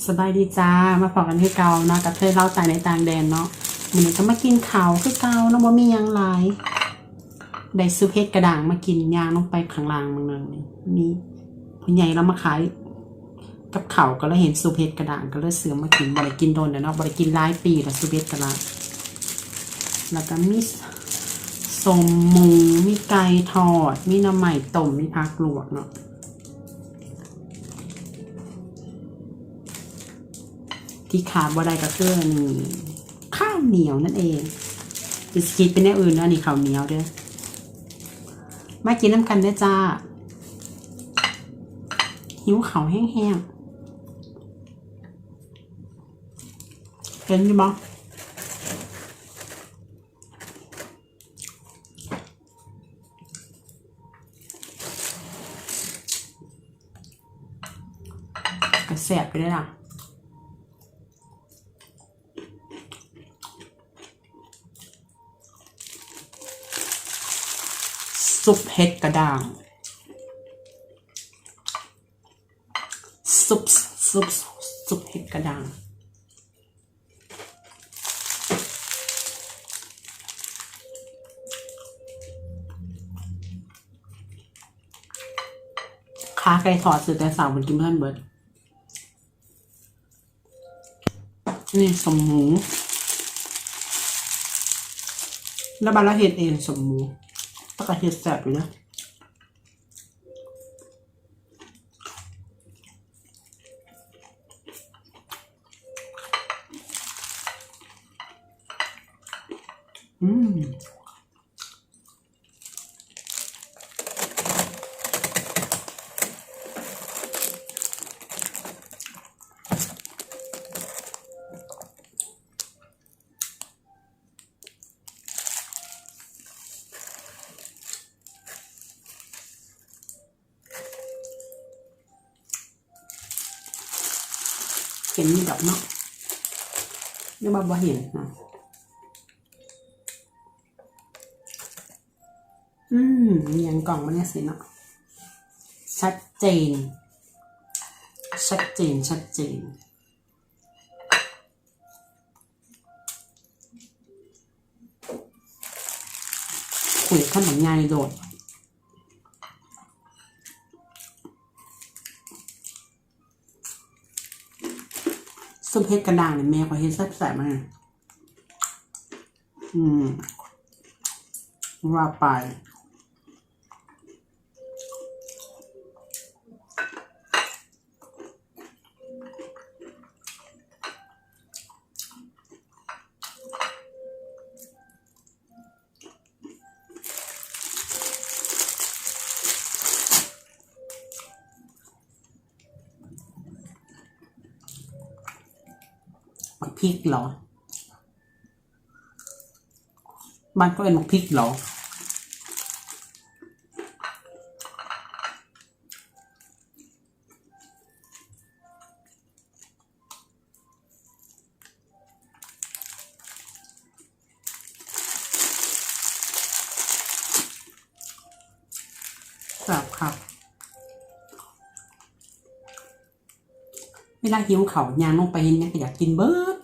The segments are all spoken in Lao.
ສະບາຍດີຈ້າ ມາພໍ້ກັນຄືເກົ່າເນາະ ກັບເທີລາວຕາຍໃນຕ່າງແດນເນາະ. ມື້ນີ້ກໍມາກິນເຂົ້າຄືເກົ່າເນາະ ບໍ່ມີຫຍັງຫຼາຍ. ໄດ້ຊຸບເຫັດກະດ້າງມາກິນ ຍ່າງລົງໄປຂ້າງລ່າງເບິ່ງເລີຍ ມີຜູ້ໃຫຍ່ລາວມາຂາຍກັບເຂົ້າ ກໍເລີຍເຫັນຊຸບເຫັດກະດ້າງ ກໍເລີຍຊື້ມາກິນ. ບໍ່ໄດ້ກິນດົນແລ້ວເນາະ ບໍ່ໄດ້ກິນຫຼາຍປີແລ້ວ ຊຸບເຫັດກະດ້າງ. ແລ້ວກໍມີສົ້ມໝູ ມີໄກ່ທອດ ມີໜໍ່ໄມ້ຕົ້ມ ມີຜັກລວກເນາະ. ທີ່ຂາດບໍ່ໄດ້ກໍຄື ອັນນີ້ ເຂົ້າໜຽວນັ້ນເອງ. ຊິຄິດເປັນແນວອື່ນເດີ ອັນນີ້ເຂົ້າໜຽວເດີ. ມາກິນນຳກັນເດີຈ້າ ຫິວເຂົ້າແຮງໆ. ເຫັນຢູ່ບໍ່? ກໍແຊບຢູ່ເດ້ລະ ຊຸບເຫັດກະດ້າງ ຊຸບ ຊຸບ ຊຸບເຫັດກະດ້າງ. ຂາໄກ່ທອດຊື້ແຕ່ເຊົ້າ ມັນກິນບໍ່ທັນເບິດ. ນີ້ສົ້ມໝູ ແລ້ວບາດລາວເຮັດເອງ ສົ້ມໝູ ແລ້ວກໍເຮັດແຊບຢູ່ເດ້. ອືມ ເຫັນຢູ່ດອກເນາະ ຫຼືວ່າບໍ່ເຫັນເນາະ. ອືມ ມີຫຍັງກ່ອງມາແນວຊີ້ເນາະ ຊັດເຈນ ຊັດເຈນ ຊັດເຈນ. ຂຸ້ຍຄຳບັກໃຫຍ່ໂລດ. ຊຸບເຫັດກະດ້າງນີ້ແມ່ຂ້ອຍເຮັດແຊບໆ ມາ. ອືມ ວ່າໄປ. ໝາກພິກເຫລອ? ບ້ານເຂົາເອີ້ນໝາກພິກເຫລອ? ແຊບຄັກ. ເວລາຫິວເຂົ້າ ຍ່າງລົງໄປເຫັນຫຍັງກໍຢາກກິນເບີດ.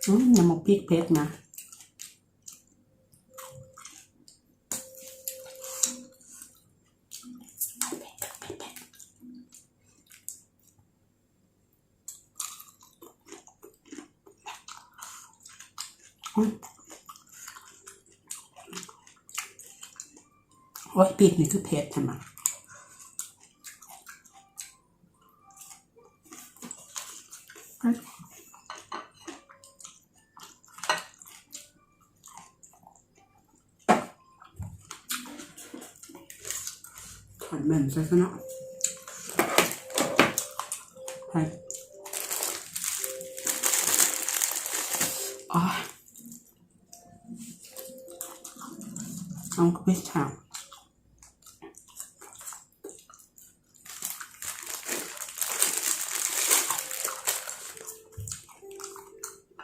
ອືມ ນ້ຳໝາກພິກເຜັດນະ. ອືມ ໂອ້ຍ ພິກນີ້ຄືເຜັດແທ້ມະ. ຂັນແມ່ນໃສ່ຊະເນາະ. ໄປ ອາ ເອົາ ກໍໄປຖາມ. ອືມ ແຊບ.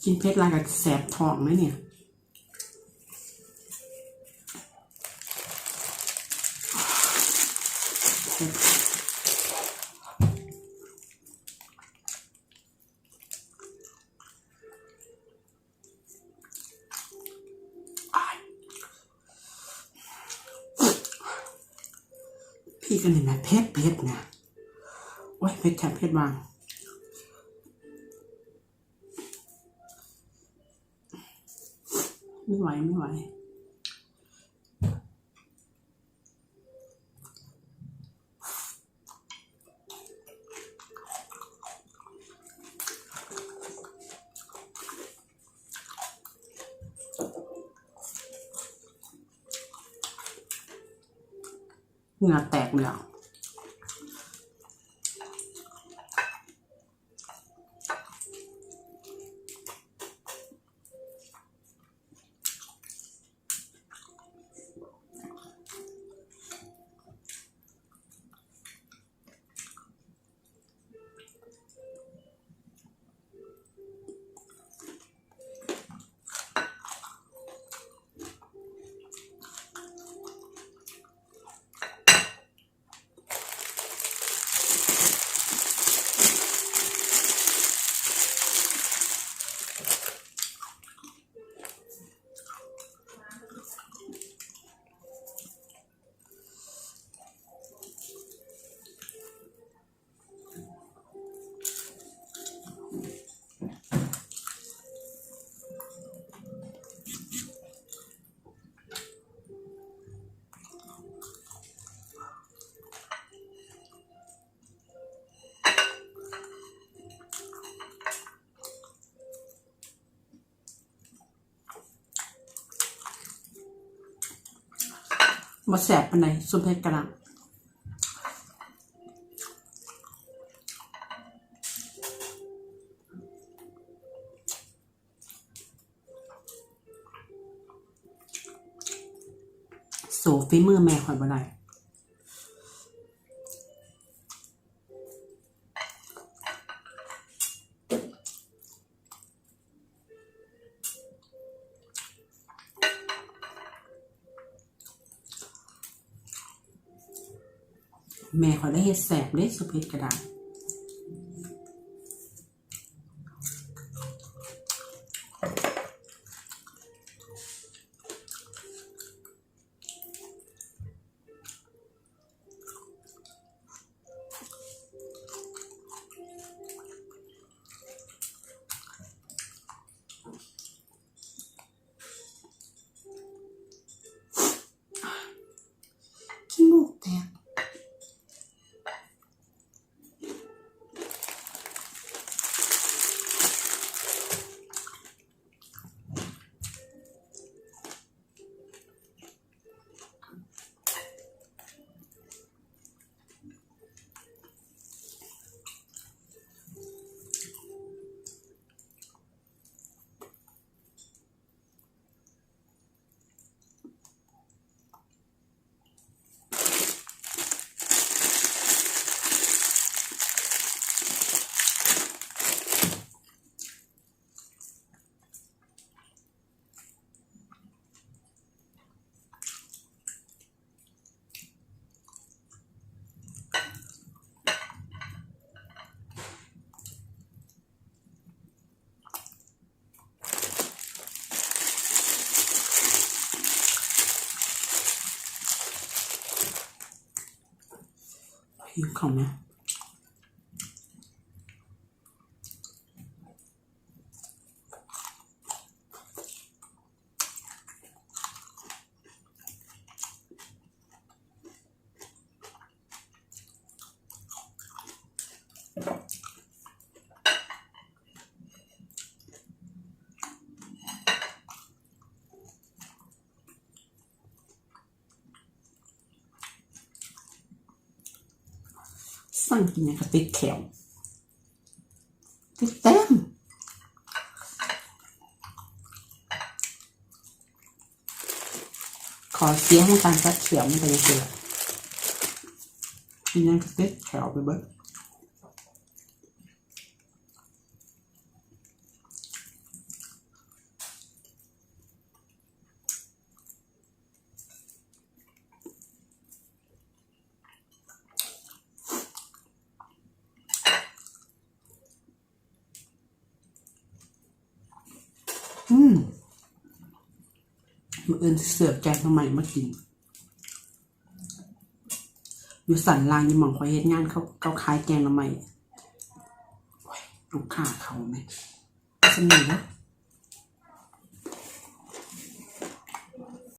ກິນເຜັດຫຼາຍກໍແສບທ້ອງເດ້ນີ້. ອ້າຍ ພິກອັນນີ້ນະ ເຜັດໆ ນະ. ໂອ້ຍ ເຜັດແທ້ເຜັດວ່າ ບໍ່ໄຫວ ບໍ່ໄຫວ. ເຫື່ອແຕກເລີຍ. ບໍ່ແຊບປານໃດ ຊຸມເຜັດກະລະ. ສູ້ຝີມືແມ່ຂ້ອຍບໍ່ໄດ້. ແມ່ຂ້ອຍລະເຮັດແຊບເດ້ ຊຸມເຜັດກະດາ. ຂີ້ມູກແຕກ. ຫິວເຂົ້ານະ. ສັ່ງກິນຫຍັງກະຕິດແຂ້ວ ຕິດແຕ້ມ. ຂໍ້ເສຍຂອງການຕັດແຂ້ວມັນກະຈັ່ງຊີ້ລະ ກິນຫຍັງກະຕິດແຂ້ວໄປເບິດ. ອືມ ມື້ອື່ນຊິເສີບແກງໜໍ່ໄມ້ມາກິນ ຢູ່ສັນລາງ ຢູ່ໝ່ອງຂ້ອຍເຮັດງານ ເຂົາ ເຂົາຂາຍແກງໜໍ່ໄມ້. ໂອ້ຍ ລູກຄ້າເຂົ້າແມະ ສ່ຳນີ້ເນາະ.